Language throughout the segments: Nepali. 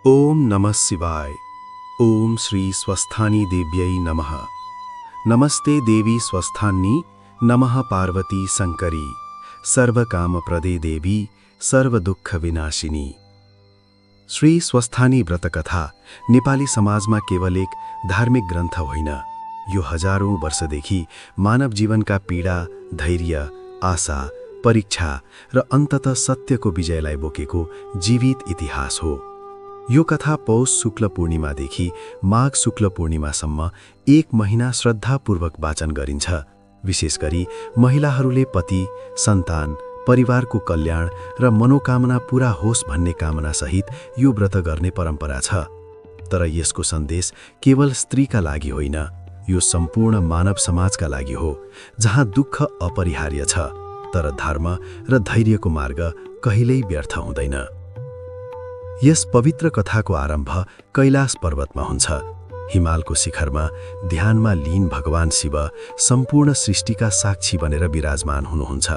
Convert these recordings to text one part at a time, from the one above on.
ओम नमः शिवाय। ओम श्री स्वस्थानी देव्यै नमः। नमस्ते देवी स्वस्थानी, नमः पार्वती शंकरी, सर्वकामप्रदे देवी, सर्वदुःख विनाशिनी। श्री स्वस्थानी व्रतकथा नेपाली समाजमा केवल एक धार्मिक ग्रन्थ होइन, यो हजारौं वर्षदेखि मानव जीवनका पीडा, धैर्य, आशा, परीक्षा र अन्ततः सत्यको विजयलाई बोकेको जीवित इतिहास हो। यो कथा पौष शुक्ल पूर्णिमादेखि माघ शुक्ल पूर्णिमासम्म एक महिना श्रद्धापूर्वक वाचन गरिन्छ। विशेष गरी महिलाहरूले पति, सन्तान, परिवारको कल्याण र मनोकामना पूरा होस् भन्ने कामनासहित यो व्रत गर्ने परम्परा छ। तर यसको सन्देश केवल स्त्रीका लागि होइन, यो सम्पूर्ण मानव समाजका लागि हो, जहाँ दुःख अपरिहार्य छ तर धर्म र धैर्यको मार्ग कहिल्यै व्यर्थ हुँदैन। यस पवित्र कथाको आरम्भ कैलाश पर्वतमा हुन्छ। हिमालको शिखरमा ध्यानमा लीन भगवान शिव सम्पूर्ण सृष्टिका साक्षी बनेर विराजमान हुनुहुन्छ।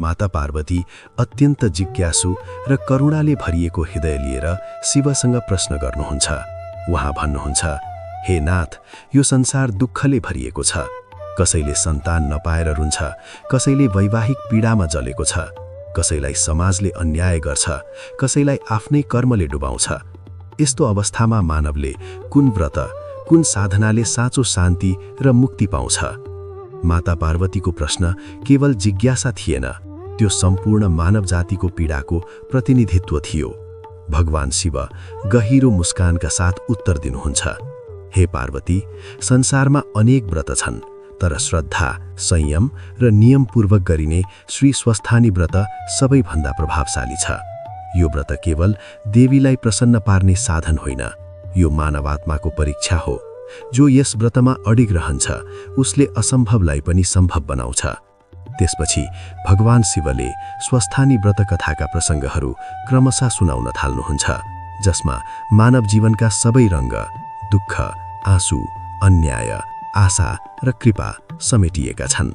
माता पार्वती अत्यन्त जिज्ञासु र करुणाले भरिएको हृदय लिएर शिवसँग प्रश्न गर्नुहुन्छ। उहाँ भन्नुहुन्छ, हे नाथ, यो संसार दुःखले भरिएको छ। कसैले सन्तान नपाएर रुन्छ, कसैले वैवाहिक पीडामा जलेको छ, कसैलाई समाजले अन्याय गर्छ, कसैलाई आफ्नै कर्मले डुबाउँछ। यस्तो अवस्थामा मानवले कुन व्रत, कुन साधनाले साँचो शान्ति र मुक्ति पाउँछ? माता पार्वतीको प्रश्न केवल जिज्ञासा थिएन, त्यो सम्पूर्ण मानव जातिको पीडाको प्रतिनिधित्व थियो। भगवान शिव गहिरो मुस्कानका साथ उत्तर दिनुहुन्छ, हे पार्वती, संसारमा अनेक व्रत छन्, तर श्रद्धा, संयम र नियमपूर्वक गरिने श्री स्वस्थानी व्रत सबैभन्दा प्रभावशाली छ। यो व्रत केवल देवीलाई प्रसन्न पार्ने साधन होइन, यो मानवात्माको परीक्षा हो। जो यस व्रतमा अडिग रहन्छ, उसले असम्भवलाई पनि सम्भव बनाउँछ। त्यसपछि भगवान शिवले स्वस्थानी व्रत कथाका प्रसङ्गहरू क्रमशः सुनाउन थाल्नुहुन्छ, जसमा मानव जीवनका सबै रङ्ग, दुःख, आँसु, अन्याय, आशा र कृपा समेटिएका छन्।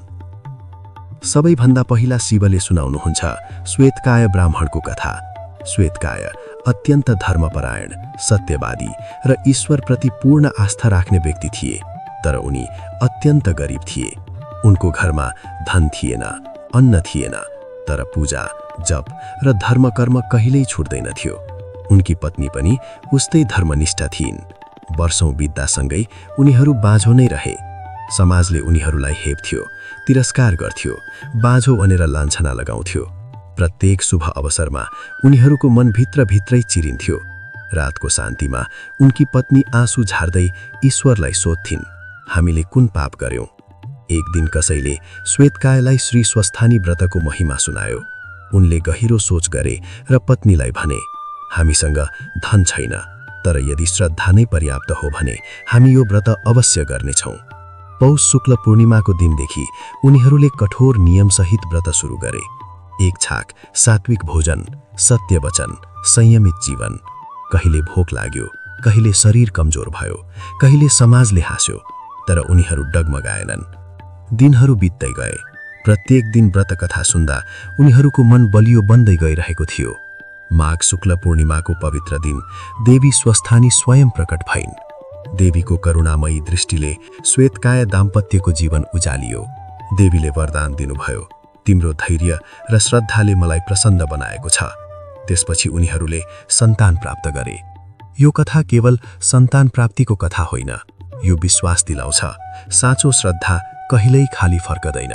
सबैभन्दा पहिला शिवले सुनाउनुहुन्छ श्वेतकाय ब्राह्मणको कथा। श्वेतकाय अत्यन्त धर्मपरायण, सत्यवादी र ईश्वरप्रति पूर्ण आस्था राख्ने व्यक्ति थिए, तर उनी अत्यन्त गरिब थिए। उनको घरमा धन थिएन, अन्न थिएन, तर पूजा, जप र धर्मकर्म कहिल्यै छुट्दैनथ्यो। उनकी पत्नी पनि उस्तै धर्मनिष्ठ थिइन्। वर्षौं बित्दासँगै उनीहरू बाँझो नै रहे। समाजले उनीहरूलाई हेप्थ्यो, तिरस्कार गर्थ्यो, बाँझो भनेर लान्छना लगाउँथ्यो। प्रत्येक शुभ अवसरमा उनीहरूको मन भित्रभित्रै चिरिन्थ्यो। रातको शान्तिमा उनकी पत्नी आँसु झार्दै ईश्वरलाई सोध्थिन्, हामीले कुन पाप गर्यौं? एक दिन कसैले श्वेतकायलाई श्री स्वस्थानी व्रतको महिमा सुनायो। उनले गहिरो सोच गरे र पत्नीलाई भने, हामीसँग धन छैन, तर यदि श्रद्धा नै पर्याप्त हो भने हामी यो व्रत अवश्य गर्नेछौँ। पौष शुक्ल पूर्णिमाको दिनदेखि उनीहरूले कठोर नियमसहित व्रत सुरु गरे। एक छाक सात्विक भोजन, सत्य वचन, संयमित जीवन। कहिले भोक लाग्यो, कहिले शरीर कमजोर भयो, कहिले समाजले हाँस्यो, तर उनीहरू डगमगाएनन्। दिनहरू बित्दै गए। प्रत्येक दिन व्रत कथा सुन्दा उनीहरूको मन बलियो बन्दै गइरहेको थियो। माघ शुक्ल पूर्णिमाको पवित्र दिन देवी स्वस्थानी स्वयं प्रकट भइन्। देवीको करुणामयी दृष्टिले श्वेतकाय दाम्पत्यको जीवन उजालियो। देवीले वरदान दिनुभयो, तिम्रो धैर्य र श्रद्धाले मलाई प्रसन्न बनाएको छ। त्यसपछि उनीहरूले सन्तान प्राप्त गरे। यो कथा केवल सन्तान प्राप्तिको कथा होइन, यो विश्वास दिलाउँछ साँचो श्रद्धा कहिल्यै खाली फर्कदैन।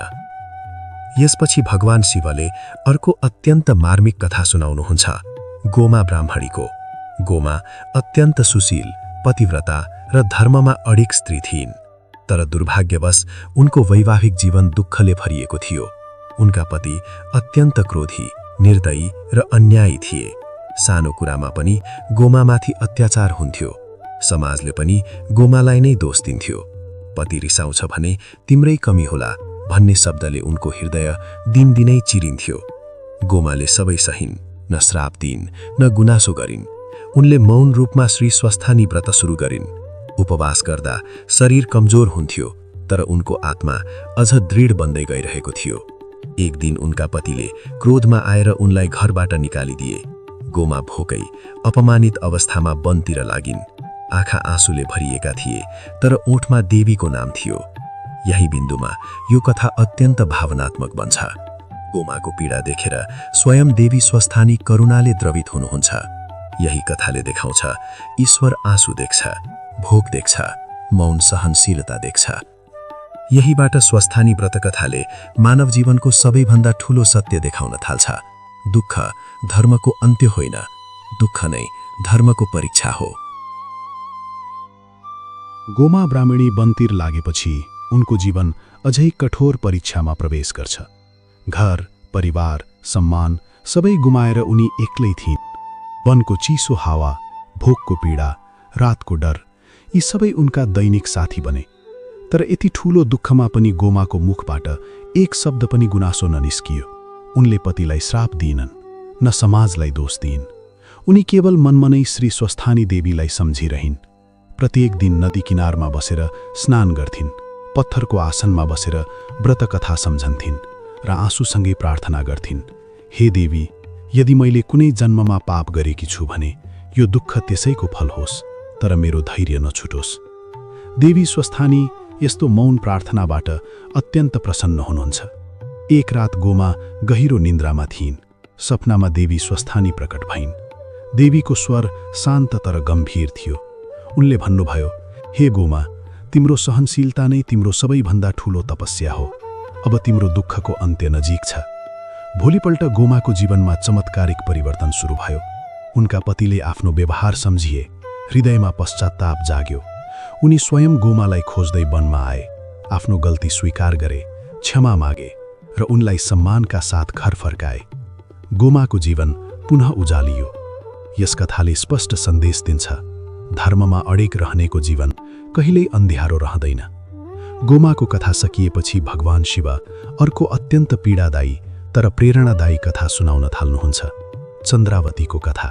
यसपछि भगवान शिवले अर्को अत्यन्त मार्मिक कथा सुनाउनुहुन्छ, गोमा ब्राह्मणीको। गोमा अत्यन्त सुशील, पतिव्रता र धर्ममा अडिग स्त्री थिइन्, तर दुर्भाग्यवश उनको वैवाहिक जीवन दुःखले भरिएको थियो। उनका पति अत्यन्त क्रोधी, निर्दयी र अन्यायी थिए। सानो कुरामा पनि गोमामाथि अत्याचार हुन्थ्यो। समाजले पनि गोमालाई नै दोष दिन्थ्यो। पति रिसाउँछ भने तिम्रै कमी होला भन्ने शब्दले उनको हृदय दिनदिनै चिरिन्थ्यो। गोमाले सबै सहिन्, न श्राप दिइन्, न गुनासो गरिन्। उनले मौन रूपमा श्री स्वस्थानी व्रत सुरु गरिन्। उपवास गर्दा शरीर कमजोर हुन्थ्यो, तर उनको आत्मा अझ दृढ बन्दै गइरहेको थियो। एक दिन उनका पतिले क्रोधमा आएर उनलाई घरबाट निकालिदिए। गोमा भोकै अपमानित अवस्थामा वनतिर लागिन्। आँखा आँसुले भरिएका थिए, तर ओठमा देवीको नाम थियो। यही बिन्दुमा यो कथा अत्यन्त भावनात्मक बन्छ। गोमाको पीडा देखेर स्वयं देवी स्वस्थानी करुणाले द्रवित हुनुहुन्छ। यही कथाले देखाउँछ ईश्वर आँसु देख्छ, भोक देख्छ, मौन सहनशीलता देख्छ। यहीबाट स्वस्थानी व्रतकथाले मानव जीवनको सबैभन्दा ठूलो सत्य देखाउन थाल्छ। दुःख धर्मको अन्त्य होइन, दुःख नै धर्मको परीक्षा हो। गोमा ब्राह्मणी वनतिर लागेपछि उनको जीवन अझै कठोर परीक्षामा प्रवेश गर्छ। घर, परिवार, सम्मान सबै गुमाएर उनी एक्लै थिइन्। वनको चिसो हावा, भोकको पीडा, रातको डर यी सबै उनका दैनिक साथी बने। तर यति ठूलो दुःखमा पनि गोमाको मुखबाट एक शब्द पनि गुनासो ननिस्कियो। उनले पतिलाई श्राप दिइनन्, न समाजलाई दोष दिइन्। उनी केवल मनमनै श्री स्वस्थानी देवीलाई सम्झिरहिन्। प्रत्येक दिन नदी किनारमा बसेर स्नान गर्थिन्, पत्थरको आसनमा बसेर व्रतकथा सम्झन्थिन् र आँसुसँगै प्रार्थना गर्थिन्, हे देवी, यदि मैले कुनै जन्ममा पाप गरेकी छु भने यो दुःख त्यसैको फल होस्, तर मेरो धैर्य नछुटोस्। देवी स्वस्थानी यस्तो मौन प्रार्थनाबाट अत्यन्त प्रसन्न हुनुहुन्छ। एक रात गोमा गहिरो निन्द्रामा थिइन्। सपनामा देवी स्वस्थानी प्रकट भइन्। देवीको स्वर शान्त तर गम्भीर थियो। उनले भन्नुभयो, हे गोमा, तिम्रो सहनशीलता नै तिम्रो सबैभन्दा ठूलो तपस्या हो। अब तिम्रो दुःखको अन्त्य नजिक छ। भोलिपल्ट गोमाको जीवनमा चमत्कारिक परिवर्तन सुरु भयो। उनका पतिले आफ्नो व्यवहार सम्झिए, हृदयमा पश्चात्ताप जाग्यो। उनी स्वयं गोमालाई खोज्दै वनमा आए, आफ्नो गल्ती स्वीकार गरे, क्षमा मागे र उनलाई सम्मानका साथ घर फर्काए। गोमाको जीवन पुनः उजालियो। यस कथाले स्पष्ट सन्देश दिन्छ, धर्ममा अडेक रहनेको जीवन कहिल्यै अन्ध्यारो रहँदैन। गोमाको कथा सकिएपछि भगवान शिव अर्को अत्यन्त पीडादायी तर प्रेरणादायी कथा सुनाउन थाल्नुहुन्छ, चन्द्रावतीको कथा।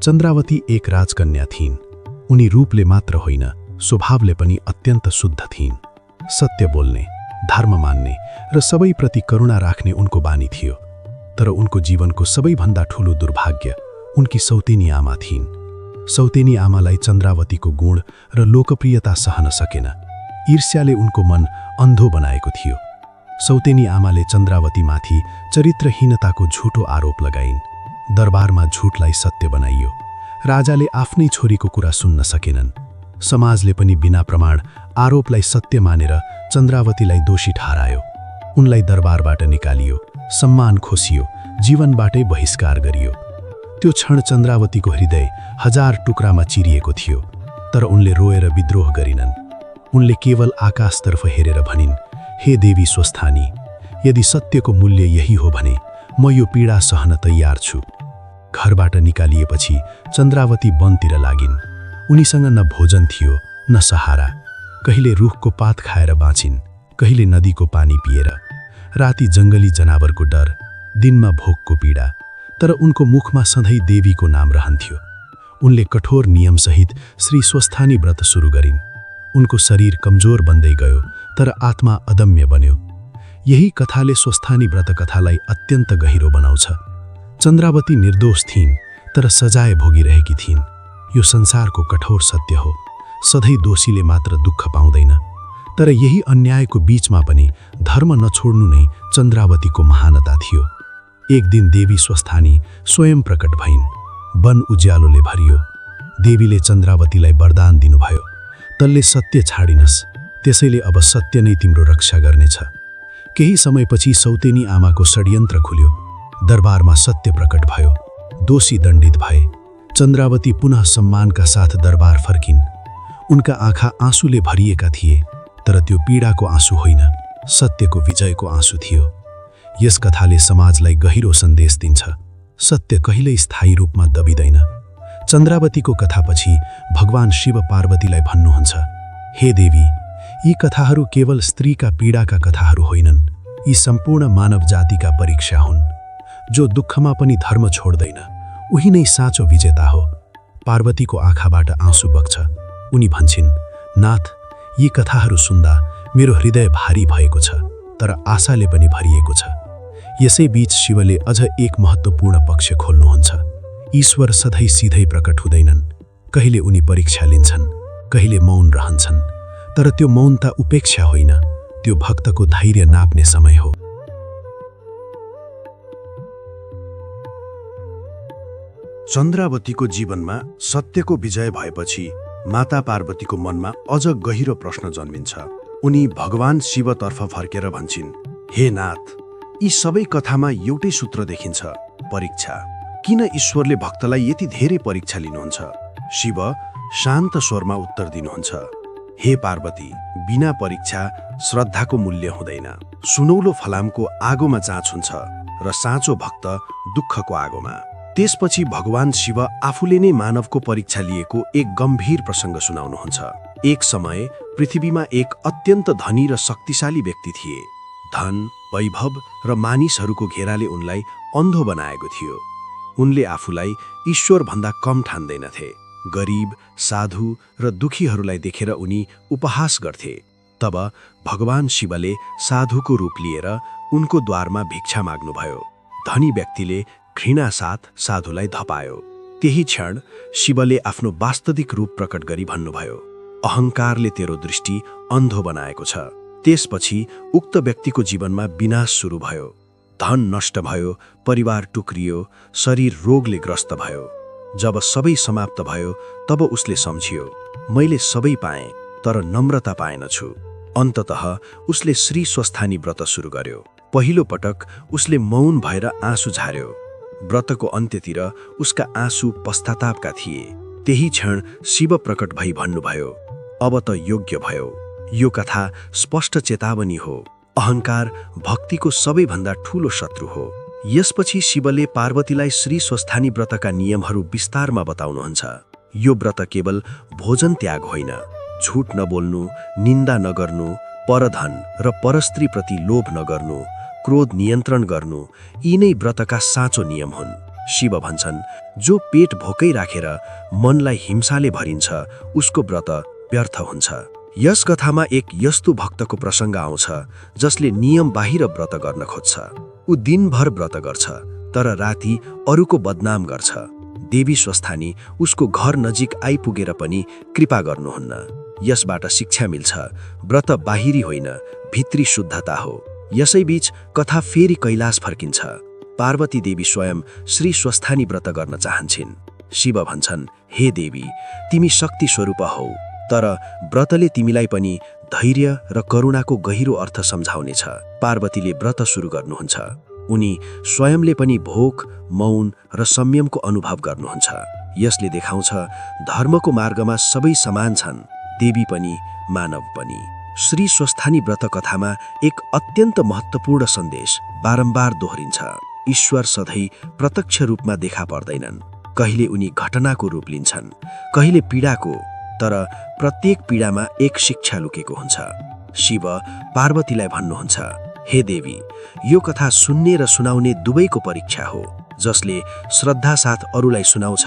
चन्द्रावती एक राजकन्या थिइन्। उनी रूपले मात्र होइन, स्वभावले पनि अत्यन्त शुद्ध थिइन्। सत्य बोल्ने, धर्म मान्ने र सबैप्रति करुणा राख्ने उनको बानी थियो। तर उनको जीवनको सबैभन्दा ठूलो दुर्भाग्य उनकी सौतेनी आमा थिइन्। सौतेनी आमालाई चन्द्रावतीको गुण र लोकप्रियता सहन सकेन। ईर्ष्याले उनको मन अन्धो बनाएको थियो। सौतेनी आमाले चन्द्रावतीमाथि चरित्रहीनताको झुटो आरोप लगाइन्। दरबारमा झुटलाई सत्य बनाइयो। राजाले आफ्नै छोरीको कुरा सुन्न सकेनन्। समाजले पनि बिना प्रमाण आरोपलाई सत्य मानेर चन्द्रावतीलाई दोषी ठहरायो। उनलाई दरबारबाट निकालियो, सम्मान खोसियो, जीवनबाटै बहिष्कार गरियो। त्यो क्षण चन्द्रावतीको हृदय हजार टुक्रामा चिरिएको थियो, तर उनले रोएर विद्रोह गरिनन्। उनले केवल आकाशतर्फ हेरेर भनिन्, हे देवी स्वस्थानी, यदि सत्यको मूल्य यही हो भने म यो पीडा सहन तयार छु। घरबाट निकालिएपछि चन्द्रावती वनतिर लागिन्। उनीसँग न भोजन थियो न सहारा। कहिले रुखको पात खाएर बाँचिन्, कहिले नदीको पानी पिएर। राति जङ्गली जनावरको डर, दिनमा भोकको पीडा, तर उनको मुखमा सधैँ देवीको नाम रहन्थ्यो। उनले कठोर नियमसहित श्री स्वस्थानी व्रत सुरु गरिन्। उनको शरीर कमजोर बन्दै गयो, तर आत्मा अदम्य बन्यो। यही कथाले स्वस्थानी व्रत कथालाई अत्यन्त गहिरो बनाउँछ। चन्द्रावती निर्दोष थिइन्, तर सजाय भोगिरहेकी थिइन्। यो संसारको कठोर सत्य हो, सधैँ दोषीले मात्र दुःख पाउँदैन। तर यही अन्यायको बीचमा पनि धर्म नछोड्नु नै चन्द्रावतीको महानता थियो। एक दिन देवी स्वस्थानी स्वयं प्रकट भइन्। वन उज्यालोले भरियो। देवीले चन्द्रावतीलाई वरदान दिनुभयो, तल्ले सत्य छाडिनस्, त्यसैले अब सत्य नै तिम्रो रक्षा गर्नेछ। केही समयपछि सौतेनी आमाको षड्यन्त्र खुल्यो। दरबारमा सत्य प्रकट भयो। दोषी दण्डित भए। चन्द्रावती पुनः सम्मानका साथ दरबार फर्किन्। उनका आँखा आँसुले भरिएका थिए, तर त्यो पीडाको आँसु होइन, सत्यको विजयको आँसु थियो। यस कथाले समाजलाई गहिरो सन्देश दिन्छ, सत्य कहिल्यै स्थायी रूपमा दबिँदैन। चन्द्रावतीको कथापछि भगवान शिव पार्वतीलाई भन्नुहुन्छ, हे देवी, यी कथाहरू केवल स्त्रीका पीडाका कथाहरू होइनन्, यी सम्पूर्ण मानव जातिका परीक्षा हुन्। जो दुःखमा पनि धर्म छोड्दैन, उही नै साँचो विजेता हो। पार्वतीको आँखाबाट आँसु बग्छ। उनी भन्छिन्, नाथ, यी कथाहरू सुन्दा मेरो हृदय भारी भएको छ, तर आशाले पनि भरिएको छ। यसै बीच शिवले अझ एक महत्त्वपूर्ण पक्ष खोल्नुहुन्छ। ईश्वर सधैँ सिधै प्रकट हुँदैनन्। कहिले उनी परीक्षा लिन्छन्, कहिले मौन रहन्छन्, तर त्यो मौनता उपेक्षा होइन, त्यो भक्तको धैर्य नाप्ने समय हो। चन्द्रावतीको जीवनमा सत्यको विजय भएपछि माता पार्वतीको मनमा अझ गहिरो प्रश्न जन्मिन्छ। उनी भगवान शिवतर्फ फर्केर भन्छिन्, हे नाथ, यी सबै कथामा एउटै सूत्र देखिन्छ, परीक्षा। किन ईश्वरले भक्तलाई यति धेरै परीक्षा लिनुहुन्छ? शिव शान्त स्वरमा उत्तर दिनुहुन्छ, हे पार्वती, बिना परीक्षा श्रद्धाको मूल्य हुँदैन। सुनौलो फलामको आगोमा जाँच हुन्छ र साँचो भक्त दुःखको आगोमा। त्यसपछि भगवान शिव आफूले नै मानवको परीक्षा लिएको एक गम्भीर प्रसङ्ग सुनाउनुहुन्छ। एक समय पृथ्वीमा एक अत्यन्त धनी र शक्तिशाली व्यक्ति थिए। धन, वैभव र मानिसहरूको घेराले उनलाई अन्धो बनाएको थियो। उनले आफूलाई ईश्वरभन्दा कम ठान्दैनथे। गरिब, साधु र दुखीहरूलाई देखेर उनी उपहास गर्थे। तब भगवान शिवले साधुको रूप लिएर उनको द्वारमा भिक्षा माग्नुभयो। धनी व्यक्तिले घृणासाथ साधुलाई धपायो। त्यही क्षण शिवले आफ्नो वास्तविक रूप प्रकट गरी भन्नुभयो, अहङ्कारले तेरो दृष्टि अन्धो बनाएको छ। त्यसपछि उक्त व्यक्तिको जीवनमा विनाश सुरु भयो। धन नष्ट भयो, परिवार टुक्रियो, शरीर रोगले ग्रस्त भयो। जब सबै समाप्त भयो तब उसले सम्झियो, मैले सबै पाएँ तर नम्रता पाएनछु। अन्ततः उसले श्री स्वस्थानी व्रत सुरु गर्यो। पहिलो पटक उसले मौन भएर आँसु झार्यो। व्रतको अन्त्यतिर उसका आँसु पश्चातापका थिए। त्यही क्षण शिव प्रकट भई भन्नुभयो, अब त योग्य भयो। यो कथा स्पष्ट चेतावनी हो। अहङ्कार भक्तिको सबैभन्दा ठूलो शत्रु हो। यसपछि शिवले पार्वतीलाई श्री स्वस्थानी व्रतका नियमहरू विस्तारमा बताउनुहुन्छ। यो व्रत केवल भोजन त्याग होइन, झुट नबोल्नु, निन्दा नगर्नु, परधन र परस्त्रीप्रति लोभ नगर्नु, क्रोध नियन्त्रण गर्नु, यी नै व्रतका साँचो नियम हुन्। शिव भन्छन्, जो पेट भोकै राखेर मनलाई हिंसाले भरिन्छ उसको व्रत व्यर्थ हुन्छ। यस कथामा एक यस्तो भक्तको प्रसङ्ग आउँछ जसले नियम बाहिर व्रत गर्न खोज्छ। ऊ दिनभर व्रत गर्छ तर राति अरूको बदनाम गर्छ। देवी स्वस्थानी उसको घर नजिक आइपुगेर पनि कृपा गर्नुहुन्न। यसबाट शिक्षा मिल्छ, व्रत बाहिरी होइन, भित्री शुद्धता हो। यसैबीच कथा फेरि कैलाश फर्किन्छ। पार्वती देवी स्वयं श्री स्वस्थानी व्रत गर्न चाहन्छन्। शिव भन्छन्, हे देवी, तिमी शक्ति स्वरूप हौ, तर व्रतले तिमीलाई पनि धैर्य र करुणाको गहिरो अर्थ सम्झाउनेछ। पार्वतीले व्रत सुरु गर्नुहुन्छ। उनी स्वयंले पनि भोक, मौन र संयमको अनुभव गर्नुहुन्छ। यसले देखाउँछ धर्मको मार्गमा सबै समान छन्, देवी पनि मानव पनि। श्री स्वस्थानी व्रत कथामा एक अत्यन्त महत्त्वपूर्ण सन्देश बारम्बार दोहोरिन्छ। ईश्वर सधैँ प्रत्यक्ष रूपमा देखा पर्दैनन्। कहिले उनी घटनाको रूप लिन्छन्, कहिले पीडाको, तर प्रत्येक पीडामा एक शिक्षा लुकेको हुन्छ। शिव पार्वतीलाई भन्नुहुन्छ, हे देवी, यो कथा सुन्ने र सुनाउने दुवैको परीक्षा हो। जसले श्रद्धा साथ अरूलाई सुनाउँछ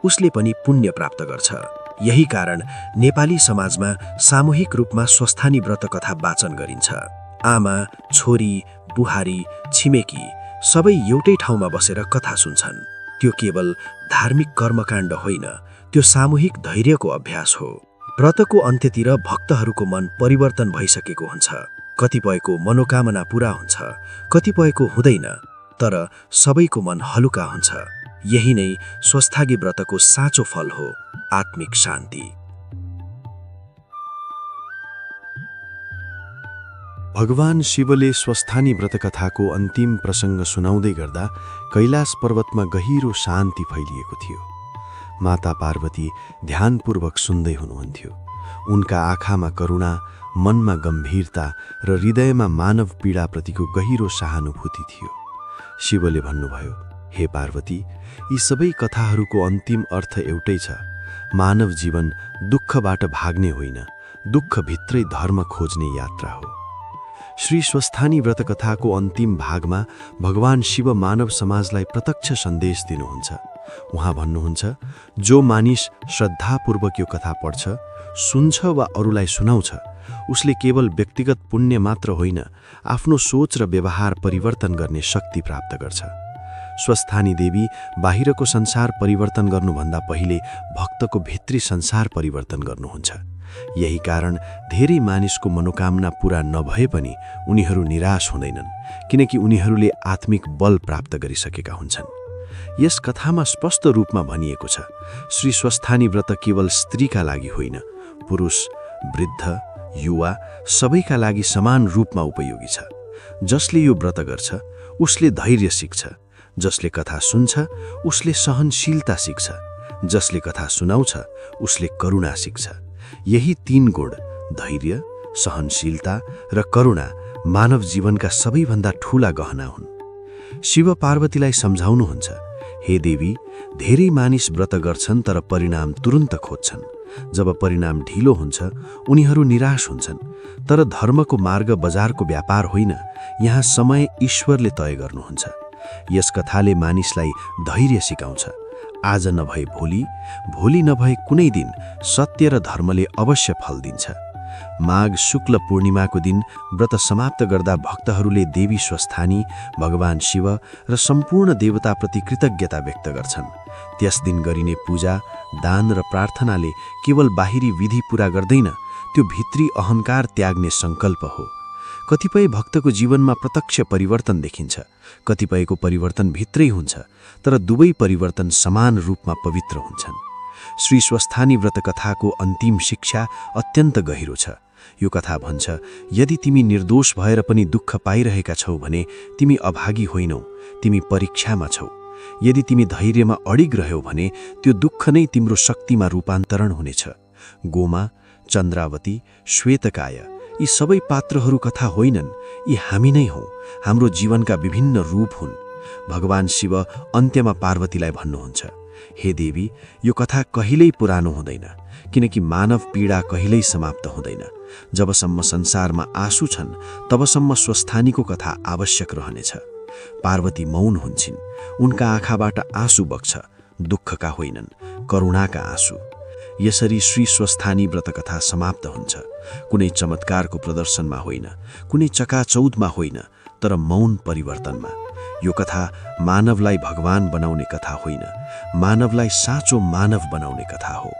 उसले पनि पुण्य प्राप्त गर्छ। यही कारण नेपाली समाजमा सामूहिक रूपमा स्वस्थानी व्रत कथा वाचन गरिन्छ। आमा, छोरी, बुहारी, छिमेकी सबै एउटै ठाउँमा बसेर कथा सुन्छन्। त्यो केवल धार्मिक कर्मकाण्ड होइन, त्यो सामूहिक धैर्यको अभ्यास हो। व्रतको अन्त्यतिर भक्तहरूको मन परिवर्तन भइसकेको हुन्छ। कतिपयको मनोकामना पूरा हुन्छ, कतिपयको हुँदैन, तर सबैको मन हलुका हुन्छ। यही नै स्वस्थागी व्रतको साँचो फल हो, आत्मिक शान्ति। भगवान शिवले स्वस्थानी व्रतकथाको अन्तिम प्रसङ्ग सुनाउँदै गर्दा कैलाश पर्वतमा गहिरो शान्ति फैलिएको थियो। माता पार्वती ध्यानपूर्वक सुन्दै हुनुहुन्थ्यो। उनका आँखामा करुणा, मनमा गम्भीरता र हृदयमा मानव पीडाप्रतिको गहिरो सहानुभूति थियो। शिवले भन्नुभयो, हे पार्वती, यी सबै कथाहरूको अन्तिम अर्थ एउटै छ। मानव जीवन दुःखबाट भाग्ने होइन, दुःखभित्रै धर्म खोज्ने यात्रा हो। श्री स्वस्थानी व्रतकथाको अन्तिम भागमा भगवान शिव मानव समाजलाई प्रत्यक्ष सन्देश दिनुहुन्छ। उहाँ भन्नुहुन्छ, जो मानिस श्रद्धापूर्वक यो कथा पढ्छ, सुन्छ वा अरूलाई सुनाउँछ, उसले केवल व्यक्तिगत पुण्य मात्र होइन, आफ्नो सोच र व्यवहार परिवर्तन गर्ने शक्ति प्राप्त गर्छ। स्वस्थानी देवी बाहिरको संसार परिवर्तन गर्नुभन्दा पहिले भक्तको भित्री संसार परिवर्तन गर्नुहुन्छ। यही कारण धेरै मानिसको मनोकामना पूरा नभए पनि उनीहरू निराश हुँदैनन्, किनकि उनीहरूले आत्मिक बल प्राप्त गरिसकेका हुन्छन्। यस कथामा स्पष्ट रूपमा भनिएको छ, श्री स्वस्थानी व्रत केवल स्त्रीका लागि होइन, पुरुष, वृद्ध, युवा सबैका लागि समान रूपमा उपयोगी छ। जसले यो व्रत गर्छ उसले धैर्य सिक्छ, जसले कथा सुन्छ उसले सहनशीलता सिक्छ, जसले कथा सुनाउँछ उसले करुणा सिक्छ। यही 3 गुण, धैर्य, सहनशीलता र करुणा, मानव जीवनका सबैभन्दा ठूला गहना हुन्। शिव पार्वतीलाई सम्झाउनुहुन्छ, हे देवी, धेरै मानिस व्रत गर्छन् तर परिणाम तुरुन्त खोज्छन्। जब परिणाम ढिलो हुन्छ उनीहरू निराश हुन्छन्। तर धर्मको मार्ग बजारको व्यापार होइन, यहाँ समय ईश्वरले तय गर्नुहुन्छ। यस कथाले मानिसलाई धैर्य सिकाउँछ। आज नभए भोलि, भोलि नभए कुनै दिन सत्य र धर्मले अवश्य फल दिन्छ। माघ शुक्ल पूर्णिमाको दिन व्रत समाप्त गर्दा भक्तहरूले देवी स्वस्थानी, भगवान शिव र सम्पूर्ण देवताप्रति कृतज्ञता व्यक्त गर्छन्। त्यस दिन गरिने पूजा, दान र प्रार्थनाले केवल बाहिरी विधि पूरा गर्दैन, त्यो भित्री अहंकार त्याग्ने संकल्प हो। कतिपय भक्तको जीवनमा प्रत्यक्ष परिवर्तन देखिन्छ, कतिपयको परिवर्तन भित्रै हुन्छ, तर दुवै परिवर्तन समान रूपमा पवित्र हुन्छन्। श्री स्वस्थानी व्रत कथाको अन्तिम शिक्षा अत्यन्त गहिरो छ। यो कथा भन्छ, यदि तिमी निर्दोष भएर पनि दुःख पाइरहेका छौ भने तिमी अभागी होइनौ, तिमी परीक्षामा छौ। यदि तिमी धैर्यमा अडिग रह्यौ भने त्यो दुःख नै तिम्रो शक्तिमा रूपान्तरण हुनेछ। गोमा, चन्द्रावती, श्वेतकाय यी सबै पात्रहरू कथा होइनन्, यी हामी नै हौं। हाम्रो जीवनका विभिन्न रूप हुन्। भगवान शिव अन्त्यमा पार्वतीलाई भन्नुहुन्छ, हे देवी, यो कथा कहिल्यै पुरानो हुँदैन, किनकि मानव पीडा कहिल्यै समाप्त हुँदैन। जबसम्म संसारमा आँसु छन् तबसम्म स्वस्थानीको कथा आवश्यक रहनेछ। पार्वती मौन हुन्छन्, उनका आँखाबाट आँसु बग्छ, दुःखका होइनन्, करुणाका आँसु। यसरी श्री स्वस्थानी व्रतकथा समाप्त हुन्छ। कुनै चमत्कारको प्रदर्शनमा होइन, कुनै चकाचौधमा होइन, तर मौन परिवर्तनमा। यो कथा मानवलाई भगवान बनाउने कथा होइन, मानवलाई साँचो मानव बनाउने कथा हो।